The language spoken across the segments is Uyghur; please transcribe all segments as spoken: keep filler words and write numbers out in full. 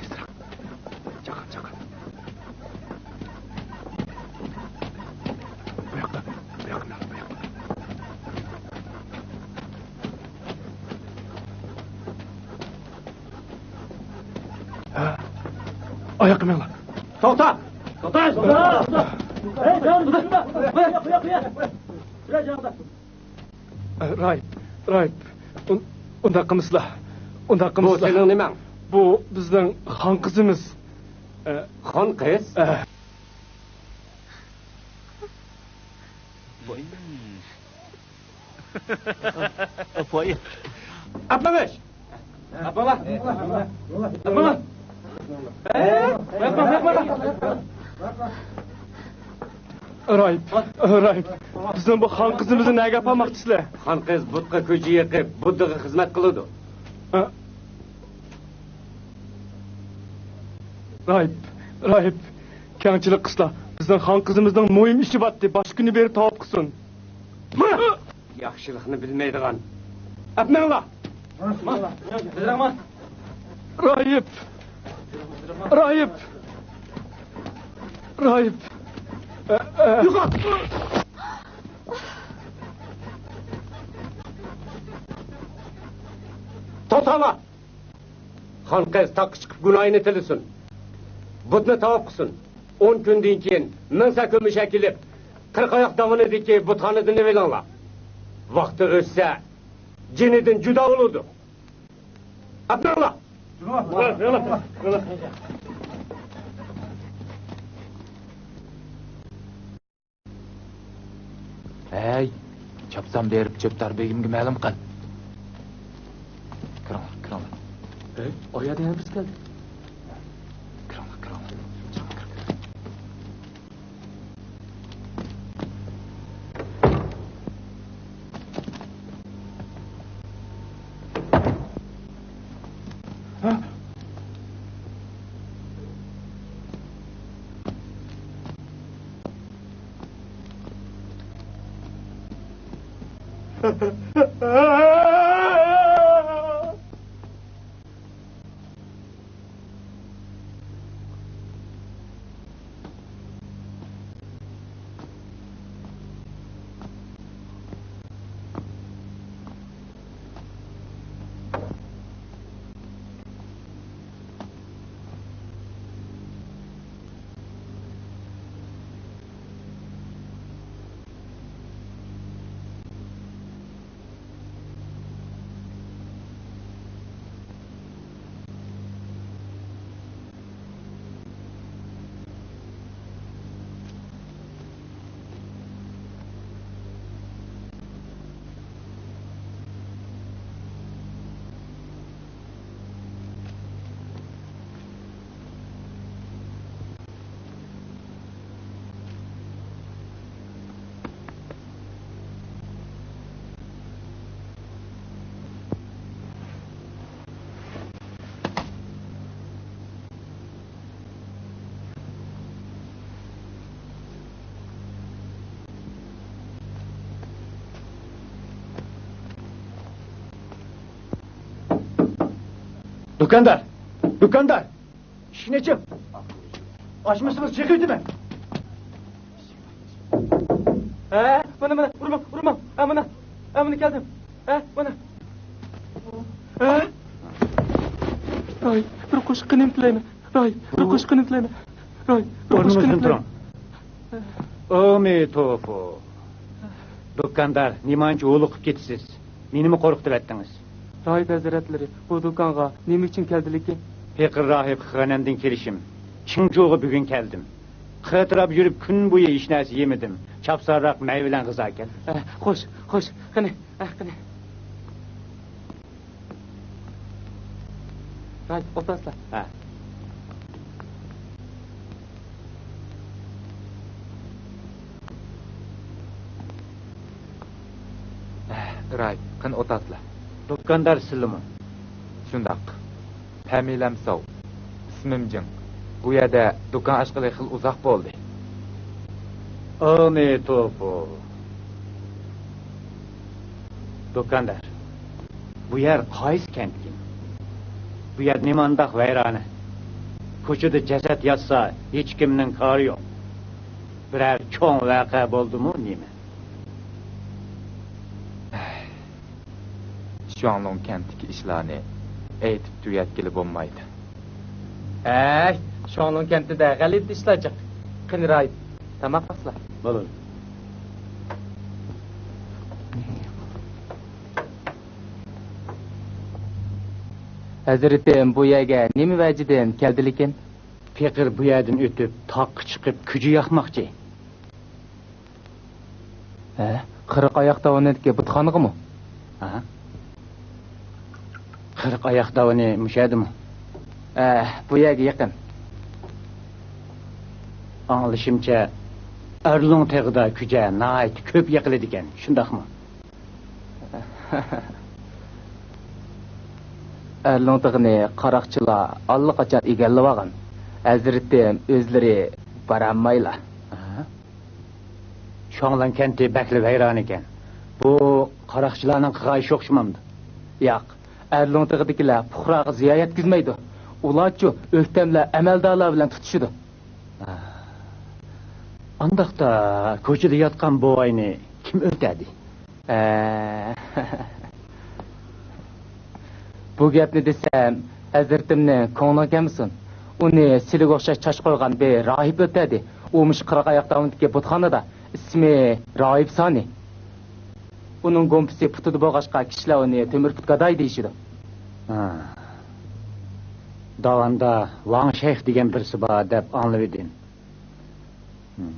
تېزرەك. چاقىر، چاقىر. بۇ ياققا، بۇ ياققا، بۇ ياققا. ھە. ئاياققا مېڭىڭلار. توختا! توختا! توختا! ھەي، جان، بۇ ياققا، بۇ ياققا. راھىب، راھىب، ئۇن-، ئۇنداق قىلمىسىلا، ئۇنداق قىلمىسىلا. بۇ سېنىڭ نېمەڭ؟ بۇ بىزنىڭ خان قىزىمىز. ئە، خان قىز؟ ئە. ئاپىرىن. ئاپىرىن. ئاپىرىن. ئاپىرىن. راھىب، راھىب، بىزنىڭ بۇ خان قىزىمىزنى نەگە ئاپارماقچىسىلەر؟ خان قىز بۇتقا كۈجە يېقىپ، بۇددىغا خىزمەت قىلىدۇ. ھە؟ راھىب، راھىب، كەڭچىلىك قىلسىلا، بىزنىڭ خان قىزىمىزنىڭ مۇھىم ئىشى باتتى، باشقا كۈنى بېرىپ تاۋاپ قىلسۇن. ياخشىلىقنى بىلمەيدىغان. ئەپمەڭلار! راھىب! راھىب! راھىب! ئە، ئە. يوقال! توختاڭلار! خان قىز تاغقا چىقىپ گۇناھىنى تىلىسۇن. بۇتنى تاۋاپ قىلسۇن. ئون كۈندىن كېيىن مىڭ سەكۈمۈش ئەكېلىپ، قىرىق ئاياق داۋىنىدىكى بۇتخانىدىن ئېلىڭلار. ۋاقتى ئۆتسە، جېنىدىن جۇدا بولىدۇ. ئاتلىنىڭلار! ھەي، چاپسان بېرىپ چۆپدار بېگىمگە مەلۇم قىل. كىرىڭلار، كىرىڭلار. ھەي، ئۇ يەردە يەنە بىرسى كەلدى. كىرىڭلار، كىرىڭلار. كىرىڭلار، كىرىڭلار. دۇكاندار! دۇكاندار! ئىشىكنى ئېچىڭ! ئاچمىسىڭىز چېقىۋېتىمەن! ھە، مانا، مانا، ئۇرماڭ، ئۇرماڭ. ھە، مانا، ھە، مانا كەلدىم. ھە، مانا. ھە؟ راھىب، بىر قوشۇق قېنىم تىلەيمەن. راھىب، بىر قوشۇق قېنىم تىلەيمەن. راھىب، بىر قوشۇق قېنىم تىلەيمەن. ئورنىڭىزدىن تۇرۇڭ. ئومىتوفو. دۇكاندار، نېمانچە ھۇلۇقۇپ كېتىسىز؟ مېنىمۇ قورقۇتۇۋەتتىڭىز. راھىب ھەزرەتلىرى، بۇ دۇكانغا نېمە ئۈچۈن كەلدىلىكى؟ پېقىر راھىب خېغەنەمدىن كېلىشىم. چىڭجۇغا بۈگۈن كەلدىم. قېتىراپ يۈرۈپ كۈن بويى ھېچنەرسە يېمىدىم. چاپسانراق مەي بىلەن غىزا ئىكەن. ئە، خوش، خوش، قېنى، ئە، قېنى. راھىب، ئولتۇرسىلا. ھە. ئە، راھىب، قېنى ئولتۇرسىلا. دۇكاندار سىلىمۇ؟ شۇنداق. پەمىلەم ساۋ. ئىسمىم جىڭ. بۇ يەردە دۇكان ئاچقىلى خېلى ئۇزاق بولدى. ئانى توپۇ. دۇكاندار، بۇ يەر قايسى كەنتكىن؟ بۇ يەر نېمانداق ۋەيرانە؟ كوچىدا جەسەت ياتسا، ھېچكىمنىڭ كارى يوق. بىرەر چوڭ ۋەقە بولدىمۇ نېمە؟ شۇاڭلۇڭ كەنتتىكى ئىشلارنى ئېيتىپ تۈگەتكىلى بولمايدۇ. ھەي، شۇاڭلۇڭ كەنتىدە غەلىتە ئىشلار جىق. قېنى راھىب، تاماق قىلسىلا. بولىدۇ. ھەزرىتىم بۇ يەرگە نېمە ۋەجىدىن كەلدىلىكىن؟ پېقىر بۇ يەردىن ئۆتۈپ، تاغقا چىقىپ كۈجە ياقماقچى. ھە؟ قىرىق ئاياق داۋىنىدىكى بۇتخانىغىمۇ؟ ھە؟ قىرىق ئاياق داۋىنى مۇشۇ يەردىمۇ؟ ھە، بۇ يەرگە يېقىن. ئاڭلىشىمچە، ئەرلۇڭ تېغىدا كۈجە ناھايىتى كۆپ يېقىلىدىكەن، شۇنداقمۇ؟ ئەرلۇڭ تېغىنى قاراقچىلار ئاللىقاچان ئىگىلىۋالغان. ھەزرىتىم ئۆزلىرى بارالمايلا. ھە؟ شۇاڭلۇڭ كەنتى بەكلا ۋەيران ئىكەن. بۇ قاراقچىلارنىڭ قىلغان ئىشى ئوخشىمامدۇ؟ ياق، ئەرلۇڭ تېغىدىكىلەر پۇقراغا زىيان يەتكۈزمەيدۇ. ئۇلارچۇ ئۆكتەملەر، ئەمەلدارلار بىلەن تۇتۇشىدۇ. ئانداقتا كوچىدا ياتقان بوۋاينى كىم ئۆلتۈردى؟ ئە، بۇ گەپنى دېسەم، ھەزرىتىمنىڭ كۆڭلىگە كەلمىسۇن. ئۇنى سىلىگە ئوخشاش چاچ قويغان بىر راھىب ئۆلتۈردى. ئۇ مۇشۇ قىرىق ئاياق داۋىنىدىكى بۇتخانىدا. ئىسمى راھىب سانى. ئۇنىڭ گومپىسى پۇتىدا بولغاچقا، كىشىلەر ئۇنى تۆمۈر پۇت گاداي دېيىشىدۇ. ھا. داۋاندا ۋاڭ شەيخ دېگەن بىرسى بار دەپ ئاڭلىۋىدىم. ھىم.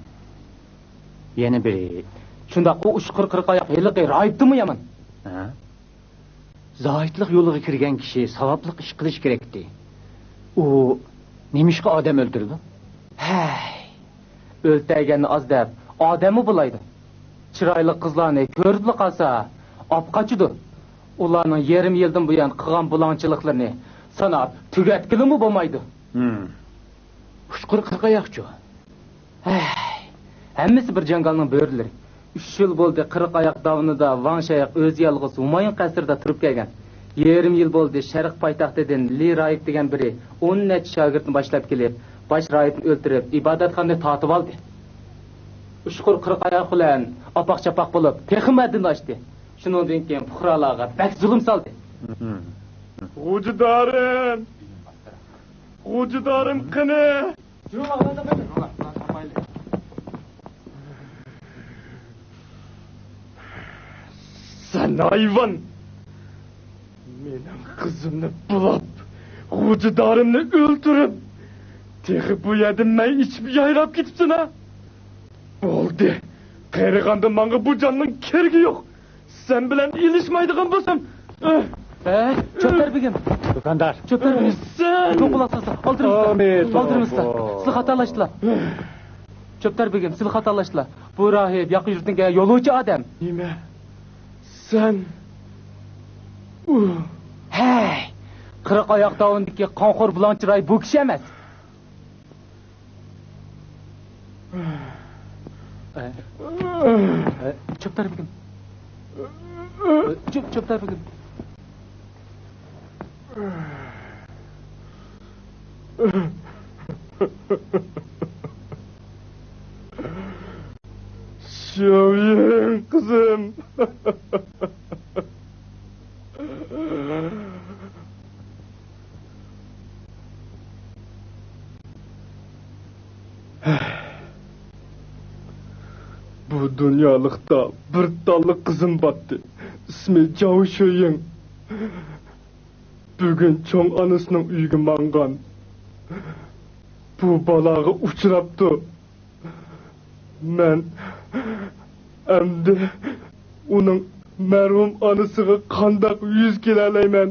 يەنە بىرى. شۇنداق، ئۇ ئۇچقۇر قىرىق ئاياق ھېلىقى راھىبتىنمۇ يامان. ھە؟ زاھىتلىق يولىغا كىرگەن كىشى ساۋابلىق ئىش قىلىشى كېرەكتى. ئۇ نېمىشقا ئادەم ئۆلتۈرىدۇ؟ ھەي، ئۆلتۈرگەننى ئاز دەپ، ئادەممۇ بۇلايدۇ. چىرايلىق قىزلارنى كۆرۈپلا قالسا، ئاپ قاچىدۇ. ئۇلارنىڭ يېرىم يىلدىن بۇيان قىلغان بۇلاڭچىلىقلىرىنى ساناپ تۈگەتكىلىمۇ بولمايدۇ. ھىم. ئۇچقۇر قىرىق ئاياقچۇ؟ ھەي، ھەممىسى بىر جاڭگالنىڭ بۆرىلىرى. ئۈچ يىل بولدى، قىرىق ئاياق داۋىنىدا ۋاڭ شاياق ئۆزى يالغۇز ھۇمايۇن قەسرىدە تۇرۇپ كەلگەن. يېرىم يىل بولدى، شەرق پايتەختىدىن لى راھىب دېگەن بىرى ئون نەچچە شاگىرتنى باشلاپ كېلىپ، باش راھىبنى ئۆلتۈرۈپ، ئىبادەتخانىنى تارتىۋالدى. ئۇچقۇر قىرىق ئاياق بىلەن ئاپاق-چاپاق بولۇپ، تېخىمۇ ھەددىنى ئاشتى. شۇنىڭدىن كېيىن پۇقرالارغا بەك زۇلۇم سالدى. غوجىدارىم! غوجىدارىم قېنى؟ سەن ھايۋان! مېنىڭ قىزىمنى بۇلاپ، غوجىدارىمنى ئۆلتۈرۈپ، تېخى بۇ يەردە مەي ئىچىپ يايراپ كېتىپسەن ھە؟ بولدى، قېرىغاندا ماڭا بۇ جاننىڭ كېرىكى يوق. سەن بىلەن ئېلىشمايدىغان بولسام. ئۆھ. ھە، چۆپدار بېگىم. دۇكاندار. چۆپدار بېگىم. سەن. بۇ قۇلاق سالسا، ئالدىرىمىزدا. ئالدىرىمىزدا. سىلى خاتالاشتىلا. چۆپدار بېگىم، سىلى خاتالاشتىلا. بۇ راھىب ياقا يۇرتتىن كەلگەن يولۇچى ئادەم. نېمە؟ سەن. ئۇ. ھەي! قىرىق ئاياق داۋىنىدىكى قانخور بۇلاڭچى راھىب بۇ كىشى ئەمەس. ئە، ئە، چۆپدار بېگىم. ئە، چۆپ، چۆپدار بېگىم. شياۋيىڭ قىزىم. بۇ دۇنيالىقتا بىر تاللا قىزىم باتتى. ئىسمى جاۋ شۆيىڭ. بۈگۈن چوڭ ئانىسىنىڭ ئۆيىگە ماڭغان. بۇ بالاغا ئۇچراپتۇ. مەن ئەمدى ئۇنىڭ مەرھۇم ئانىسىغا قانداق يۈز كېلەلەيمەن؟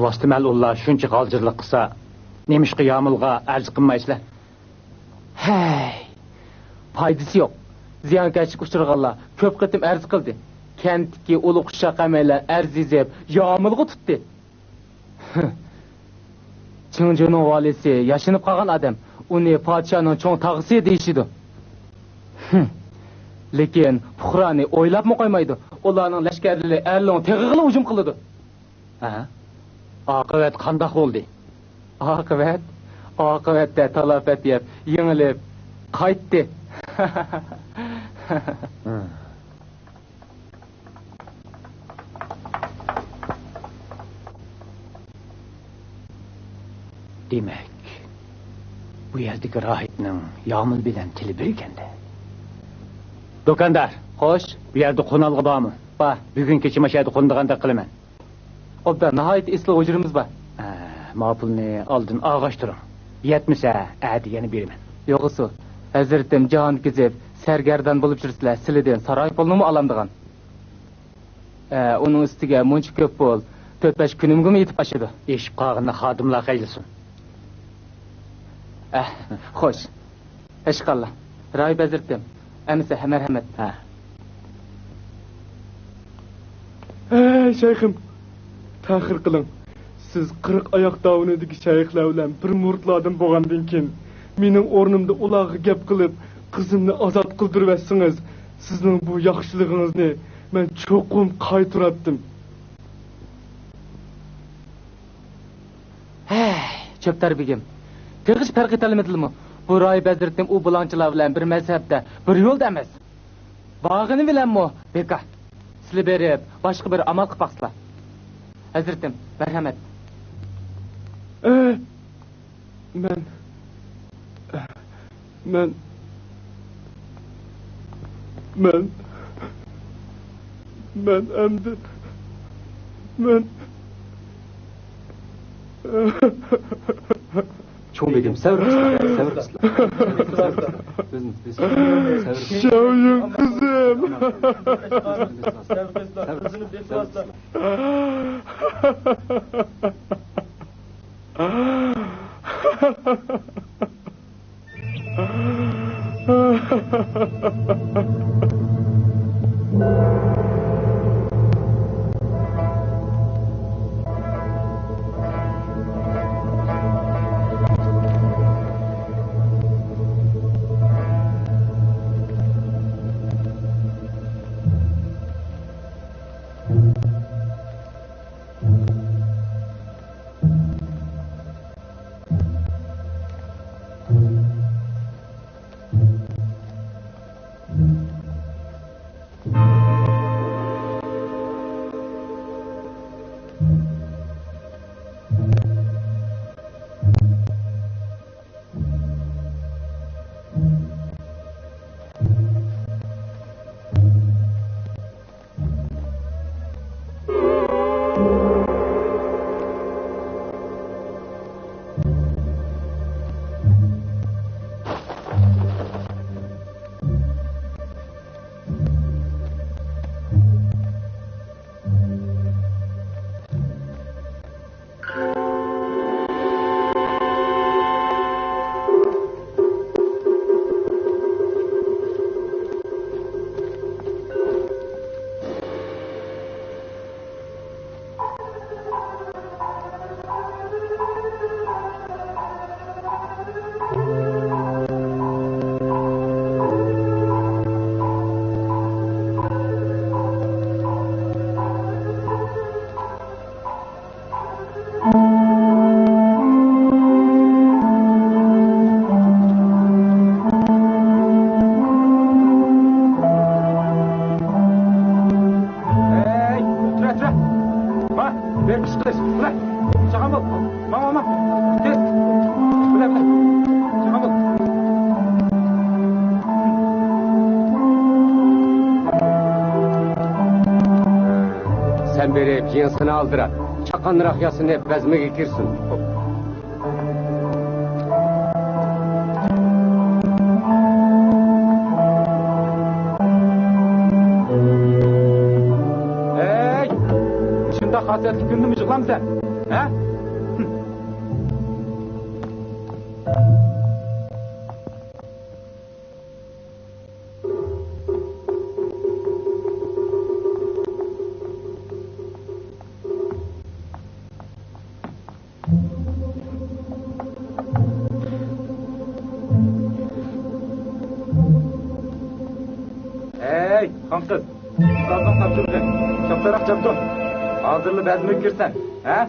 ئاستىمەل ئۇلار شۇنچە غالجىرلىق قىلسا، نېمىشقا يامۇلغا ئەرز قىلمايسىلەر؟ ھەي، پايدىسى يوق. زىيانكەشلىككە ئۇچرىغانلار كۆپ قېتىم ئەرز قىلدى. كەنتتىكى ئۇلۇغ ئۇششاق ھەممەيلەن ئەرز يېزىپ، يامۇلغا تۇتتى. چىڭجۇنىڭ ۋالىسى ياشىنىپ قالغان ئادەم، ئۇنى پادىشاھنىڭ چوڭ تاغىسى دېيىشىدۇ. لېكىن پۇقرانى ئويلاپمۇ قويمايدۇ. ئۇلارنىڭ لەشكەرلىرى ئەرلىڭ تېغىغىلا ھۇجۇم قىلىدۇ. ھە؟ ئاقىۋەت قانداق بولدى؟ ئاقىۋەت؟ ئاقىۋەتتە تالاپەت يەپ، يېڭىلىپ قايتتى. دېمەك، بۇ يەردىكى راھىبنىڭ يامۇل بىلەن تىلى بىر ئىكەن-دە. دۇكاندار! خوش! بۇ يەردە قونالغۇ بارمۇ؟ بار. بۈگۈن كېچە مانا شۇ يەردە قونىدىغاندەك قىلىمەن. ئوبدان، ناھايىتى ئېسىل ھۇجرىمىز بار. ئە، ماپۇلنى ئالدىن ئالغاچ تۇرۇڭ. يەتمىسە، ئەتە يەنە بېرىمەن. يوغىسۇ، ھەزرىتىم جاھان كېزىپ، سەرگەردان بولۇپ يۈرسىلە، سىلىدىن ساراي پۇلنىمۇ ئالامدىغان. ئە، ئۇنىڭ ئۈستىگە مۇنچە كۆپ پۇل تۆت-بەش كۈنۈمگىمۇ يېتىپ ئاشىدۇ. ئېشىپ قالغىنىنى خادىملار خەجلىسۇن. ئە، خوش. ئىشقاللا. راھىب ھەزرىتىم، ئەمىسە مەرھەمەت. ھە. ئەي شەيخىم، تەخىر قىلىڭ. سىز قىرىق ئاياق داۋىنىدىكى شەيخلەر بىلەن بىر مۇرىتلاردىن بولغاندىن كېيىن، مېنىڭ ئورنۇمدا ئۇلارغا گەپ قىلىپ، قىزىمنى ئازاد قىلدۇرۇۋەتسىڭىز، سىزنىڭ بۇ ياخشىلىقىڭىزنى مەن چوقۇم قايتۇراتتىم. ھەي، چۆپدار بېگىم، تېخىچە پەرق ئېتەلمىدىلىمۇ؟ بۇ راھىب ھەزرىتىم ئۇ بۇلاڭچىلار بىلەن بىر مەزھەپتە، بىر يولدا ئەمەس. بارغىنى بىلەنمۇ بىكار. سىلى بېرىپ، باشقا بىر ئامال قىلىپ باقسىلا. ھەزرىتىم، مەرھەمەت. ئە، مەن، مەن، مەن، مەن ئەمدى، مەن. چوڭ بېگىم، سەۋر قىلسىلا، سەۋر قىلسىلا. ئۆزىنى بېسىڭ. سەۋر قىلسىلا. شياۋيۈن قىزىم. سەۋر قىلسىلا. سەۋر قىلسىلا. ھەي، تۇرە، تۇرە. ما، بېرىپ ئىش قىلىش. تۇرە. چاققان بول. ماڭ، ماڭ، ماڭ. تېز. تۇرە، تۇرە. چاققان بول. سەن بېرىپ يېڭىسىنى ئالدىرات. چاققانراق ياسىنىپ بەزمىگە كىرسۇن. ھەي! مۇشۇنداق خاسىيەتلىك كۈندىمۇ يىغلامسەن؟ ھە؟ خانقىز، ئۇستازنىڭ تاپشۇرۇقى، شاپتاراق چاپتۇر. ھازىرلا بەزمىگە كىرسەن، ھە؟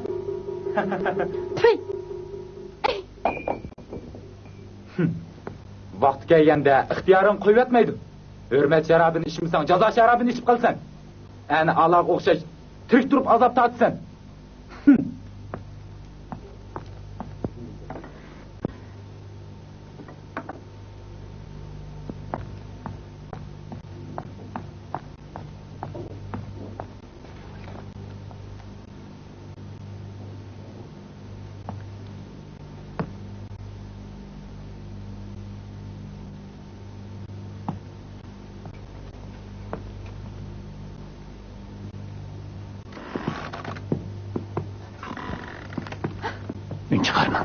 تۈي! ۋاقتى كەلگەندە ئىختىيارىڭ قويۇۋەتمەيدۇ. ھۆرمەت شارابىنى ئىچمىسەڭ، جازا شارابىنى ئىچىپ قالىسەن. ئەنە ئالاغا ئوخشاش تىرىك تۇرۇپ ئازاب تارتىسەن. ئۈن چىقارماڭ.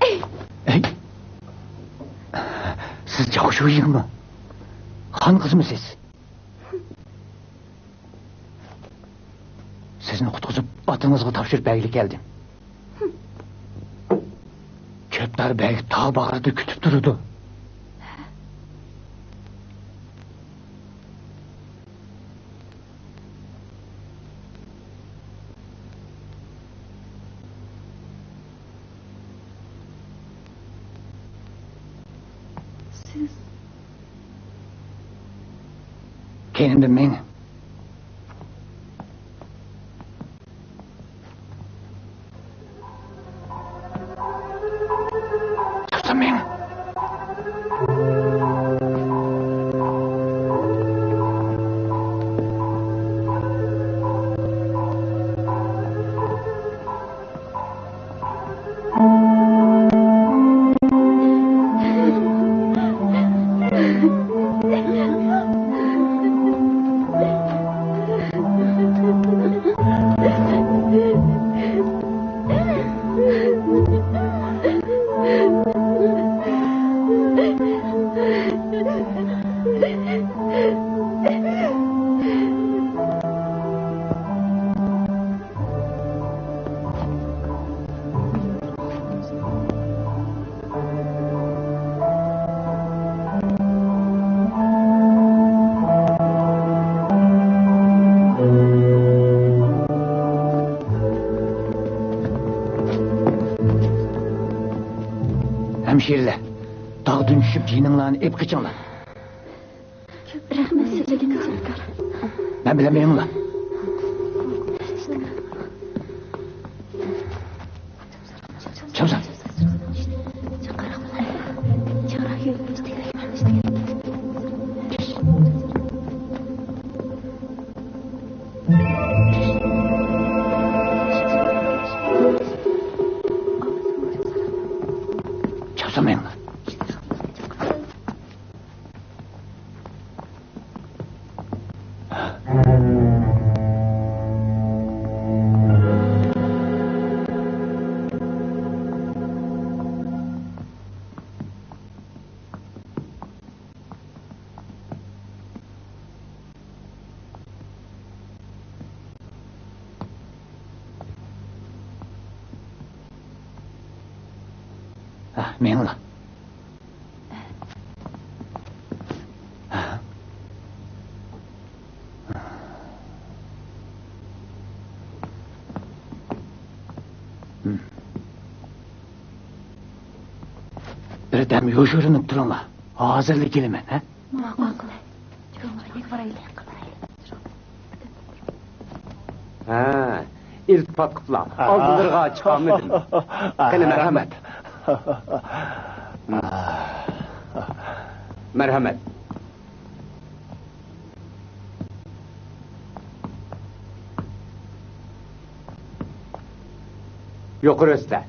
ئەي! سىز جاۋشۇيىڭمۇ؟ خانقىزمۇ سىز؟ سىزنى قۇتقۇزۇپ، ئاتىڭىزغا تاپشۇرۇپ بەرگىلى كەلدىم. كۆپتار بەگ تاغ باغرىدا كۈتۈپ تۇرىدۇ. سىز. كەينىمدىن مېڭىڭ. تۇرسۇن مېڭىڭ. ھەمشىرىلەر، تاغدىن چۈشۈپ جېنىڭلارنى ئېلىپ قېچىڭلار. رەھمەت سىزگە، دۇكاندار. مەن بىلەن مېڭىڭلار. چامسان. چامسان مېڭىڭلار. ھە، مېڭىڭلار. بىردەم يوشۇرۇنۇپ تۇرۇڭلار. ھازىرلا كېلىمەن، ھە؟ ماقۇل. ھە، ئىلتىپات قىپلا. ئالدىلىرىغا چىقالمىدىم. قېنى، مەرھەمەت. مەرھەمەت. يۇقىرى ئۆستە.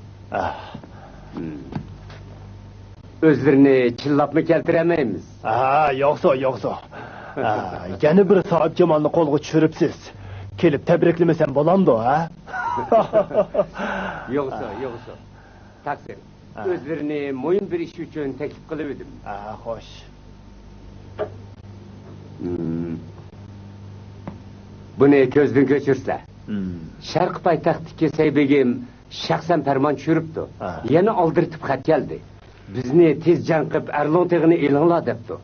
ئۆزلىرىنى چىللاپمۇ كەلتۈرەلمەيمىز. ھە، يوقسۇ، يوقسۇ. ھە، يەنە بىر ساھىبجامالنى قولغا چۈشۈرۈپسىز. كېلىپ تەبرىكلىمىسەم بولامدۇ، ھە؟ يوقسۇ، يوقسۇ. تەقسىر. ھە. ئۆزلىرىنى مۇھىم بىر ئىش ئۈچۈن تەكلىپ قىلىۋىدىم. ھە، خوش. بۇنى كۆزدىن كۆچۈرسە. شەرقىي پايتەختتىكى سەي بېگىم شەخسەن پەرمان چۈشۈرۈپتۇ. ھە. يەنە ئالدىرىتىپ خەت كەلدى. بىزنى تېز جەڭ قىپ ئەرلوڭ تېغىنى ئېلىڭلار دەپتۇ.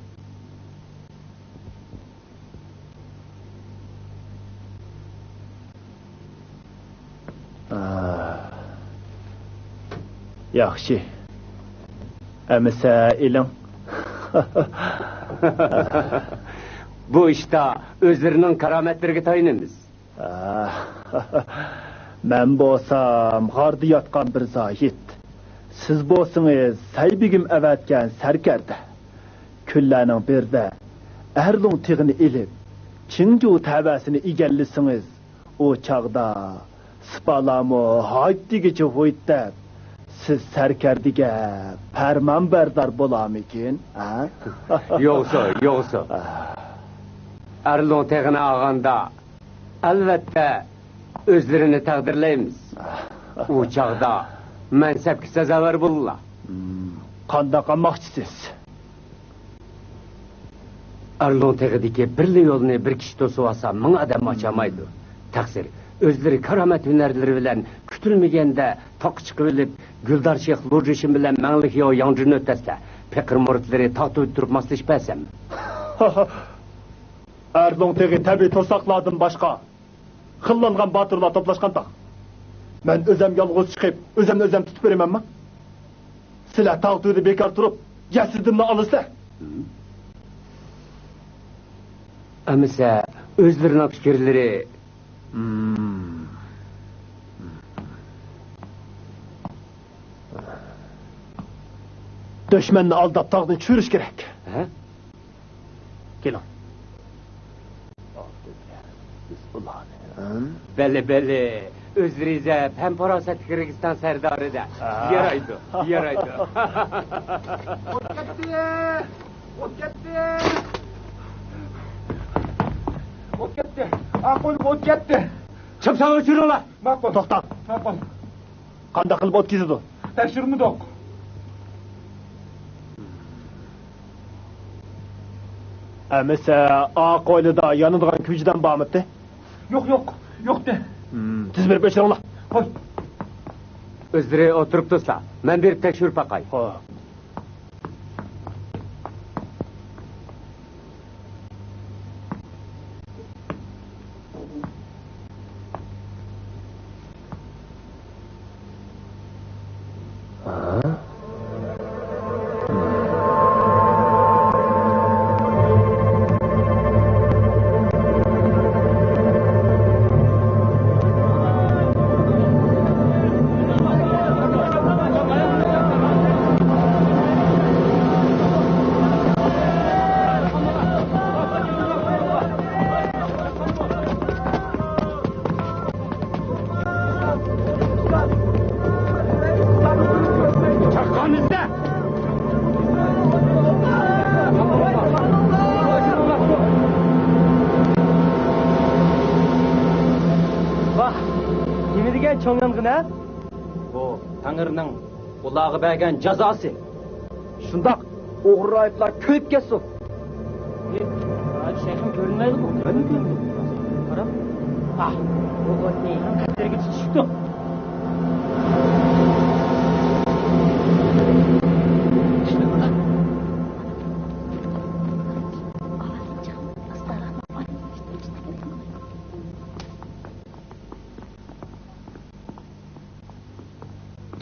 ئا، ياخشى. ئەمىسە ئېلىڭ. بۇ ئىشتا ئۆزلىرىنىڭ كارامەتلىرىگە تايىنىمىز. ئا، مەن بولسام غاردا ياتقان بىر زاھىت. سىز بولسىڭىز سەي بېگىم ئەۋەتكەن سەركەردە. كۈنلەرنىڭ بىرىدە ئەرلوڭ تېغىنى ئېلىپ، چىڭجۇ تەۋەسىنى ئىگىلىسىڭىز، ئۇ چاغدا سىپالارمۇ ھايت دېگۈچە ھۇيت دەپ، سىز سەركەردىگە پەرمانبەردار بولارمىكىن، ھە؟ يوغسۇ، يوغسۇ. ئەرلوڭ تېغىنى ئالغاندا، ئەلۋەتتە، ئۆزلىرىنى تەقدىرلەيمىز. ئۇ چاغدا مەنسەپكە سازاۋەر بولىلا. قانداق قىلماقچىسىز؟ ئەرلوڭ تېغىدىكى بىرلا يولنى بىر كىشى توسۇۋالسا، مىڭ ئادەم ئاچالمايدۇ. تەقسىر، ئۆزلىرى كارامەت ھۈنەرلىرى بىلەن كۈتۈلمىگەندە تاغقا چىقىۋېلىپ، گۈلدار شېخ لۇجۈشىن بىلەن مەڭلىخياۋ ياڭجۇنى ئۆتەتسە، پېقىر مۇرىتلىرى تاغ تۈۋىدە تۇرۇپ ماسلىشىپ بەرسەم. ئەرلوڭ تېغى تەبىئىي توساقلاردىن باشقا خىللانغان باتۇرلار توپلاشقان تاغ. مەن ئۆزەم يالغۇز چىقىپ، ئۆزۈمنى ئۆزۈم تۇتۇپ بېرىمەنما؟ سىلەر تاغ تۈۋىدە بىكار تۇرۇپ، يەسلىدىنلا ئالىسىلەر. ئەمىسە ئۆزلىرىنىڭ پىكىرلىرى. دۈشمەننى ئالداپ تاغدىن چۈشۈرۈش كېرەك. ھە؟ كېلىڭ. بەلى، بەلى. ئۆزلىرى زەپ ھەم پاراسەتلىك رېگىستان سەردارى-دە. ھە. يارايدۇ، يارايدۇ. ئوت كەتتى! ئوت كەتتى! ئوت كەتتى! ئاق قويلۇق ئوت كەتتى! چاپسان ئۆچۈرۈڭلار! ماقۇل. توختا. ماقۇل. قانداق قىلىپ ئۆتكۈزىدۇ؟ تەكشۈرمىدۇق. ئەمىسە، ئاق ھويلىدا يانىدىغان كۈجىدان بارمىدى؟ يوق، يوق، يوقتى. تېز بېرىپ ئۆچۈرۈڭلار. ھوي. ئۆزلىرى ئولتۇرۇپ تۇرسا، مەن بېرىپ تەكشۈرۈپ باقاي. ھو. چاققان ئىزدە! ۋاھ، نېمە دېگەن چوڭ يانغىن ھە؟ بۇ تەڭرىنىڭ ئۇلارغا بەرگەن جازاسى. شۇنداق، ئوغرى راھىبلار كۆيۈپ كەتسۇن. ئى، شەيخىم كۆرۈنمەيدىغۇ. مەنمۇ كۆرمىدىم. قاراپ. ئاھ، بۇ ئوتنى قەدرىگە تۇتۇشۇپتۇ.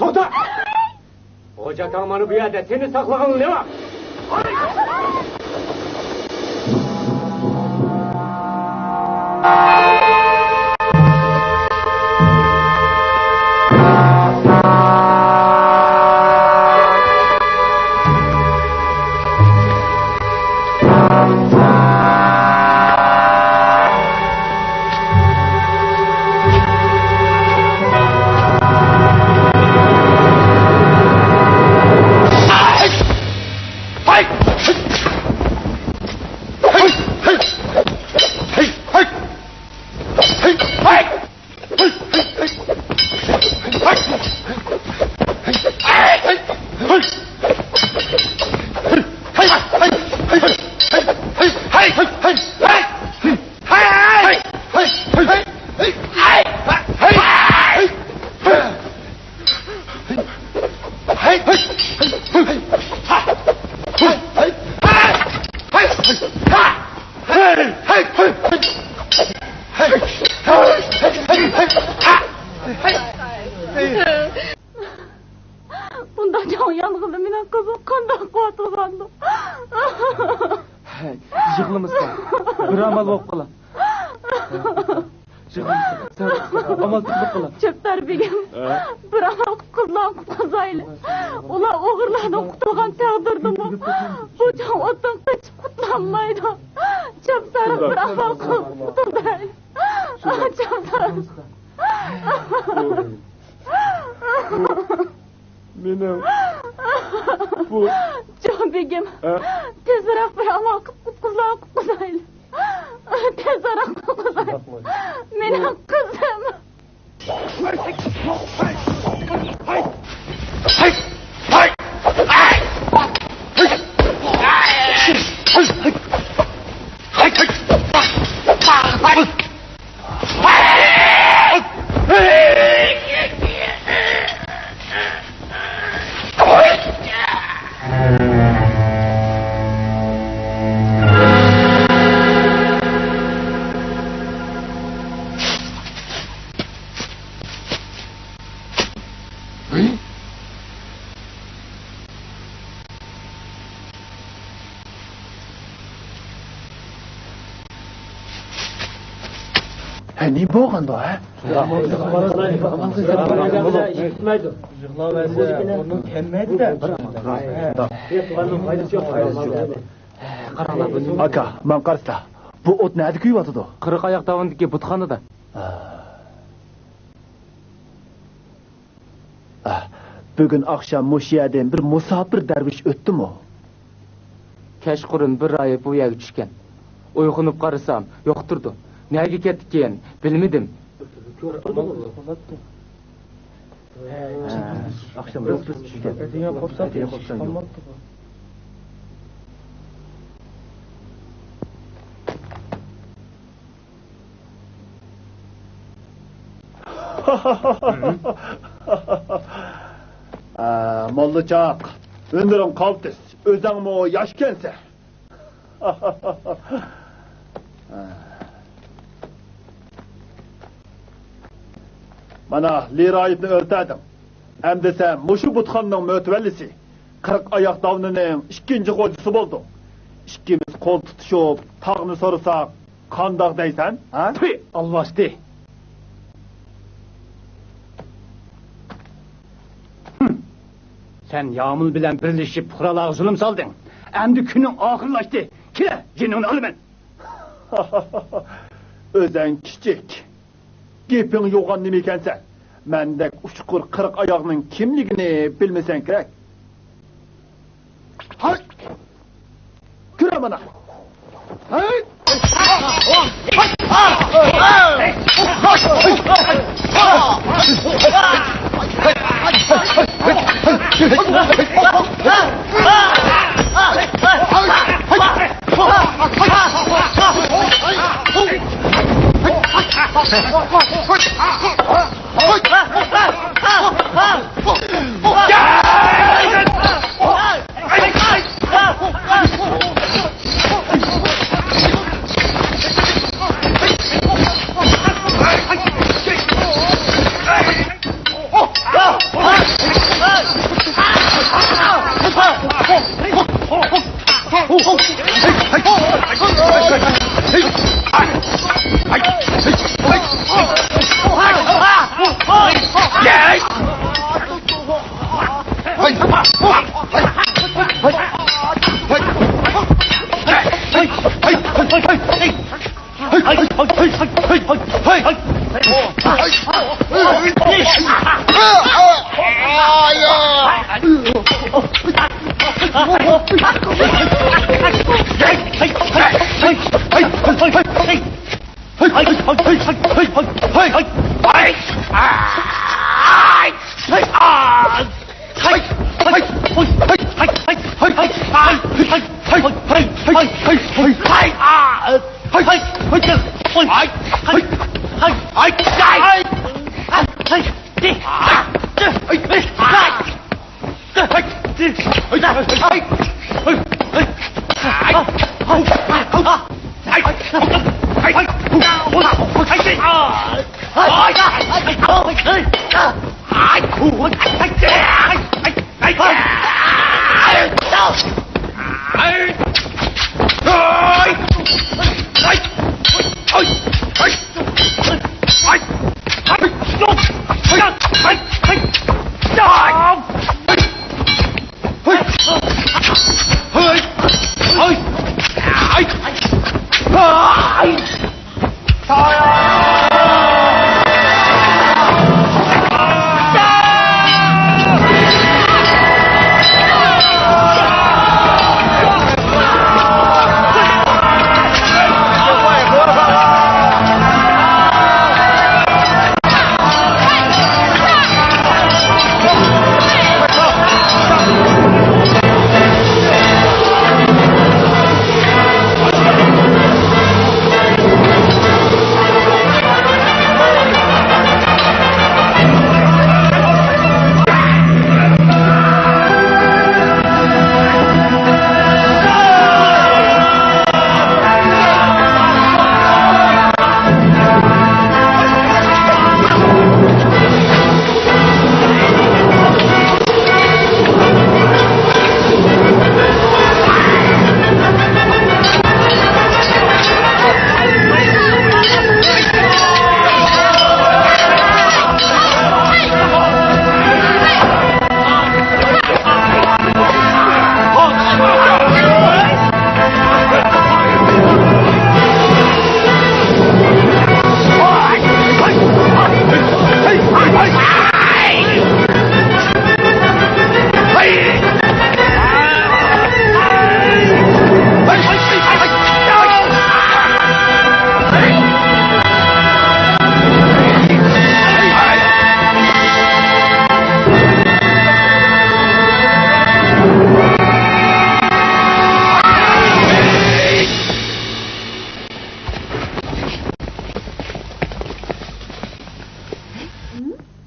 توختا! خوجا ئاكاڭ مانا بۇ يەردە، سېنى ساقلىغىلى نېمە؟ ئامال بولۇپ قالا. ئامال تېپىپ قالا. چەپدار بېگىم، بىر ئامال قىلىپ قىزلارنى قۇتقۇزايلى. ئۇلار ئوغرىلاردىن قۇتۇلغان تەقدىردىمۇ بۇ چوڭ ئوتتىن قېچىپ قۇتۇلالمايدۇ. چەپدار، بىر ئامال قىلىپ قۇتۇلدۇرايلى. چەپدار. مېنىڭ بۇ چوڭ بېگىم، ھە؟ تېزرەك بىر ئامال قىلىپ قۇتقۇزۇڭ، قۇتقۇزايلى. تېزرەك قۇتقۇزايلى. مېنىڭ قىزىم. ھە، نېمە بولغان بۇ، ھە؟ ئاكا، ماڭا قارىسا، بۇ ئوت نەدە كۆيۈۋاتىدۇ؟ قىرىق ئاياق داۋىنىدىكى بۇتخانىدا. ئاھ، بۈگۈن ئاخشام مۇشۇ يەردىن بىر مۇساپىر دەرۋىش ئۆتتىمۇ؟ كەچقۇرۇن بىر راھىب بۇ يەرگە چۈشكەن. ئويغىنىپ قارىسام، يوقتۇردۇ. نەگە كەتتىكىن، بىلمىدىم. ئاخشام بىر قىز چۈشكەن. ئەتىگەن قورساق، ئەتىگەن قورساق يوق. ئە، موللىچاق، ھۈنىرىڭ قالتىس، ئۆزۈڭمۇ ياشكەنسەن. مانا، لى راھىبنى ئۆلتۈردۈڭ. ئەمدى سەن مۇشۇ بۇتخانىنىڭ مۆتىۋەللىسى، قىرىق ئاياق داۋنىنىڭ ئىككىنچى خوجىسى بولدۇڭ. ئىككىمىز قول تۇتۇشۇپ، تاغنى سورىساق، قانداق دەيسەن، ھە؟ تۈي، ئالۋاستى! ھىم. سەن يامۇل بىلەن بىرلىشىپ پۇقرالارغا زۇلۇم سالدىڭ. ئەمدى كۈنۈڭ ئاخىرلاشتى. كېلە، جېنىڭنى ئالىمەن. ئۆزەڭ كىچىك. گېپىڭ يوغان نېمە ئىكەنسەن؟ مەندەك ئۇچقۇر قىرىق ئاياغنىڭ كىملىكىنى بىلمىسەڭ كېرەك. ھاي! كۆرە مانا! ھاي!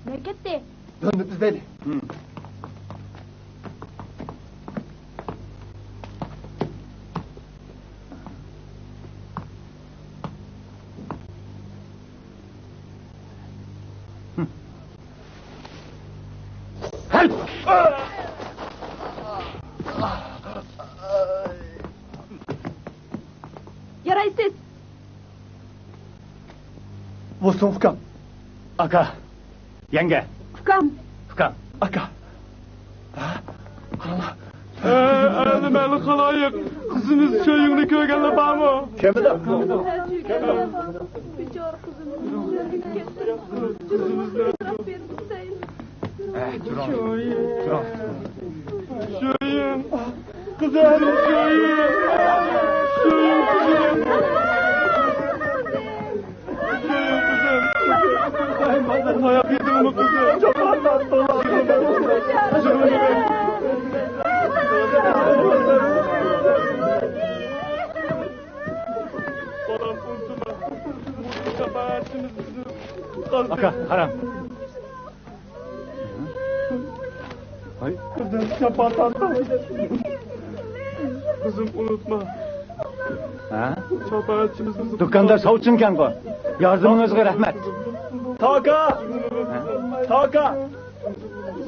نەگە كەتتى؟ دۆلىنىپ ئىزدەيلى. يارايسىز. بولسۇن، ئۇكام. ئاكا. يەڭگە. ئۇكام. ئۇكام. ئاكا. ھە؟ قاراڭلار. ئە، ئە، نېمە خالايىق؟ قىزىمىز شۆيۈڭنى كۆرگەنلەر بارمۇ؟ كەمىدە. بىچارە قىزىمىز. قىزىمىز نەدە؟ ئە، تۇرۇڭ. تۇرۇڭ. شۆيۈڭ. قىزىم، شۆيۈڭ. شۆيۈڭ، قىزىم. شۆيۈڭ، قىزىم. تاياق يېدىڭمۇ، قىزىم؟ بالام، ئۇنتۇما. شاپائەتچىمىز بىزنى قازدى. ئاكا، قاراڭ. ھاي. قىزىم، شاپائەت. قىزىم، ئۇنتۇما. ھە؟ شاپائەتچىمىز بىزنى. دۇكاندار ساۋچىنكەنغۇ. ياردىمىڭىزغا رەھمەت. تاكا! ھە؟ تاكا!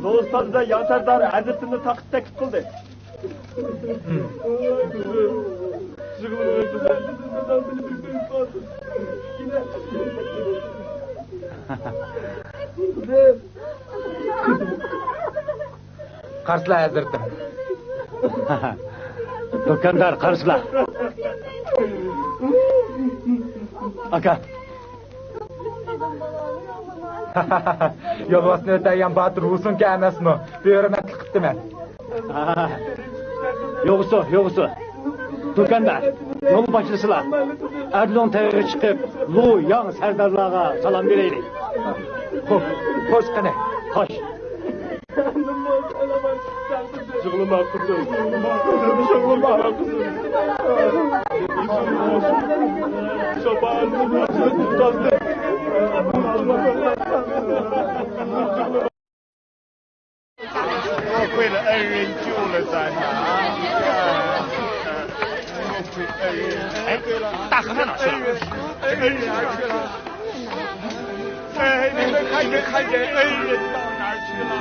زوستاندا ياساردار ھەزرىتىمنى تاقىت تەكلىپ قىلدى. قارسىلا ھەزرىتىم. دۇكاندار، قارسىلا. ئاكا. يولۋاسنى ئۆتەيگەن باتۇر ھۇسۇنكى ئەمەسمۇ؟ بىھۆرمەتلىك قىپتىمەن. ھا. يوغسۇ، يوغسۇ. دۇكاندار، يول باشلىسىلا. ئەرلۇڭ تەييار چىقىپ، لۇ ياڭ سەردارلارغا سالام بېرەيلى. خوش، خوش قېنى. خوش. يىغلىما قىزىم، يىغلىما قىزىم. شاپائەتنى بىزدىن قازدى. 多亏了恩人救了咱们啊！多亏恩人，哎，大和尚哪去了？恩人，恩人哪去了？哎，你们看见，看见恩人到哪儿去了？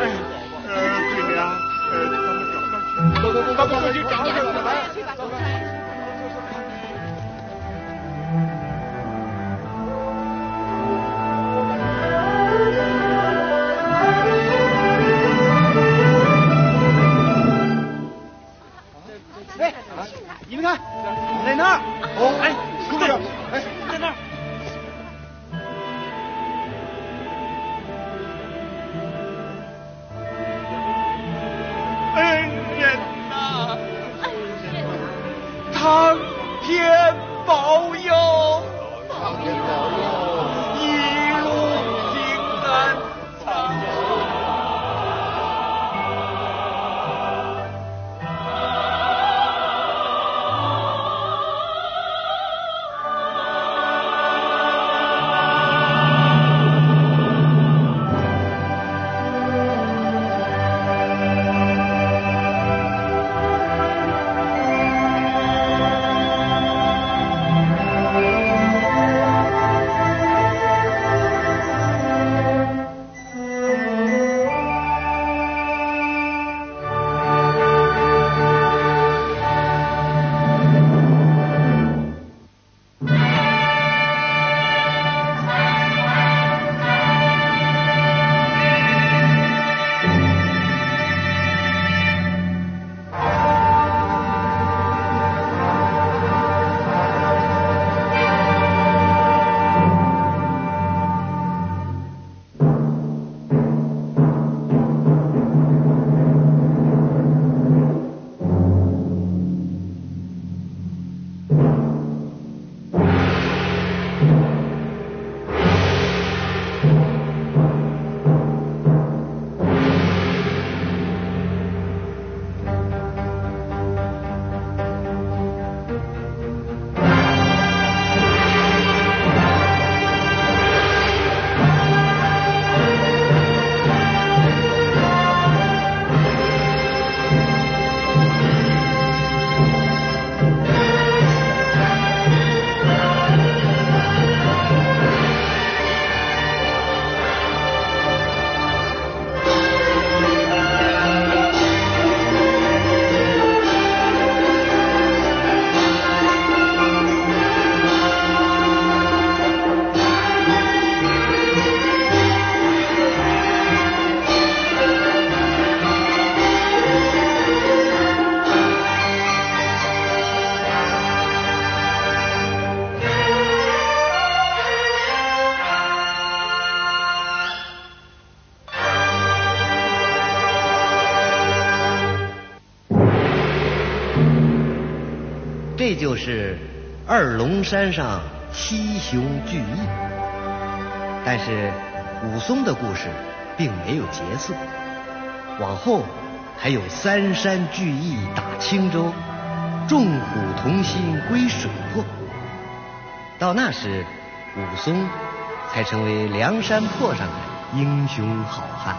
哎，呃，桂娘，呃，咱们赶快去，咱们赶快去找找。在那儿。哦，哎，师傅，哎，在那儿。恩人呐，恩人呐，苍天保佑，苍天保佑，一路平安。这就是二龙山上七雄聚义。但是武松的故事并没有结束，往后还有三山聚义打青州，众虎同心归水泊。到那时，武松才成为梁山泊上的英雄好汉。